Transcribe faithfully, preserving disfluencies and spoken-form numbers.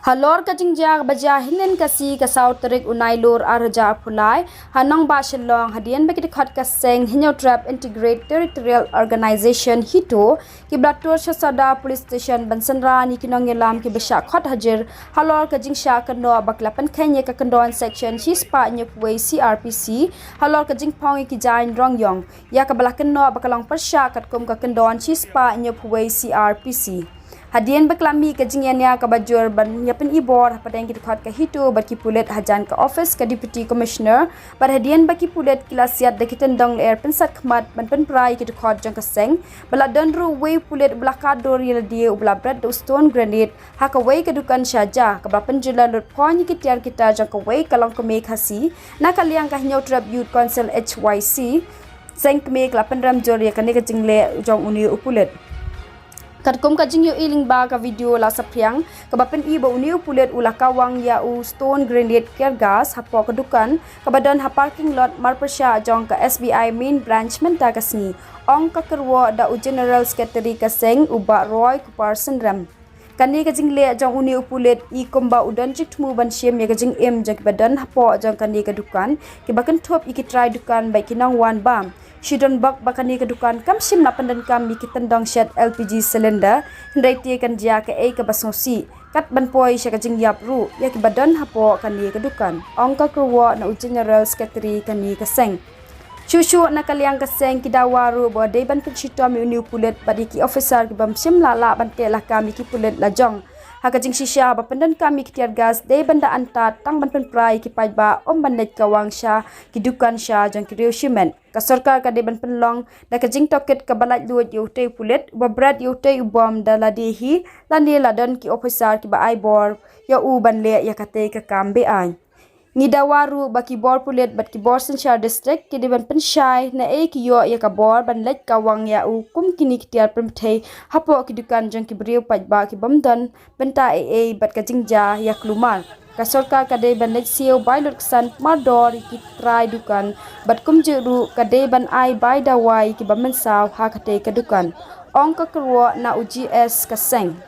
Halor ka jingjia ba jia hynnin ka sngi ka saw tarik u Nailur arhajar arphew lai ha nongbah Shillong, hadien ba ki dkhot ka seng Hynñiewtrep Integrated Territorial Organization, HITO, ki ba la tur sha Sodha Police Station ban synran ïa ki nongïalam ki ba shah khot hajir halor ka jingshah kynnoh ba ki la pynkheiñ ïa ka kyndon section shispah hynñiewphew wei C R P C halor ka jingphong ïa ki jaiñ rong ïong, ïa ka ba la kynnoh ba ka long pyrshah katkum ka kyndon shispah hynñiewphew wei C R P C. Hadien ba ki la mih ka jingïania ka ba jur ban ïa pynibor hapdeng ki dkhot ka HITO bad ki pulit hajan ka office ka Deputy Commissioner, bad hadien ba ki pulit ki la siat da ki tyndong lyer pynsat khmat ban pynpra ïa ki dkhot jong ka seng ba la don ruh uwei u pulit u ba la khatdur ïa lade u ba la bret da u stone grenade ha kawei ka dukan sha jia, ka ba la pynjulor lut phon ïa ki tiar ki tar jong kawei ka longkmie Khasi na ka liang ka Hynñiewtrep Youth Council, H Y C. Seng kmie ka la pynrem jur ïa kane ka jingleh jong une u pulit. Katkum ka jingïohi lyngba ka video la saphriang, ka ba pyni ba une u pulit u la kawang ïa u stone grenade tear gas hapoh ka dukan ka ba don ha parking lot marpyrshah jong ka S B I main branch mynta ka sngi, ong ka kyrwoh da u General Secretary ka seng u Bah Roy Kupar Synrem. Kane ka jingleh jong une u pulit i kumba u don jingthmu ban shim ïa ka jingim jong ki ba don hapoh jong kane ka dukan, ki ba kynthup ïa ki trai dukan bad ki nongwan bam. Shi don bok ba kane ka dukan kam shym la pyndonkam ïa ki tyndong shet L P G cylinder, hynrei te kan jia kaei ka ba sngewsih kat ban poi sha ka jingïap ruh ïa ki ba don hapoh kane ka dukan, ong ka kyrwoh na u General Secretary kane ka seng. Shuh shuh na ka liang ka seng ki dawa ruh ba dei ban pynshitom ïa une u pulit bad ïa ki officer ki bym shym la lah ban teh lakam ïa ki pulit lajong. Ha ka jingshisha ba pyndonkam ïa ki tear gas dei ban da antad tang ban pynpra ïa ki paidbah ym ban leit kawang sha ki dukan sha jong ki riew shimet. Ka sorkar ka dei ban pynlong da ka jingtohkit ka ba laitluid ïa utei u pulit u ba bret ïa utei u bom da lade hi lane la don ki officer ki ba ai bor ïa u ban leh ïa katei ka kam beaiñ. Ngi dawa ruh ba ki bor pulit bad ki bor synshar district ki dei ban pynshai naei ki ïoh ïa ka bor ban leit kawang ïa u kum kine ki tiar pynpthei hapoh ki dukan jong ki briew paidbah ki bym don bynta ei ei bad ka jingjia ïa kulmar. Ka sorkar ka dei ban leit siew bai lut ksan mardor ïa ki trai dukan bad kumjuh ruh ka dei ban ai bai dawa ïa ki ba mynsaw ha katei ka dukan, ong ka kyrwoh na u G S ka seng.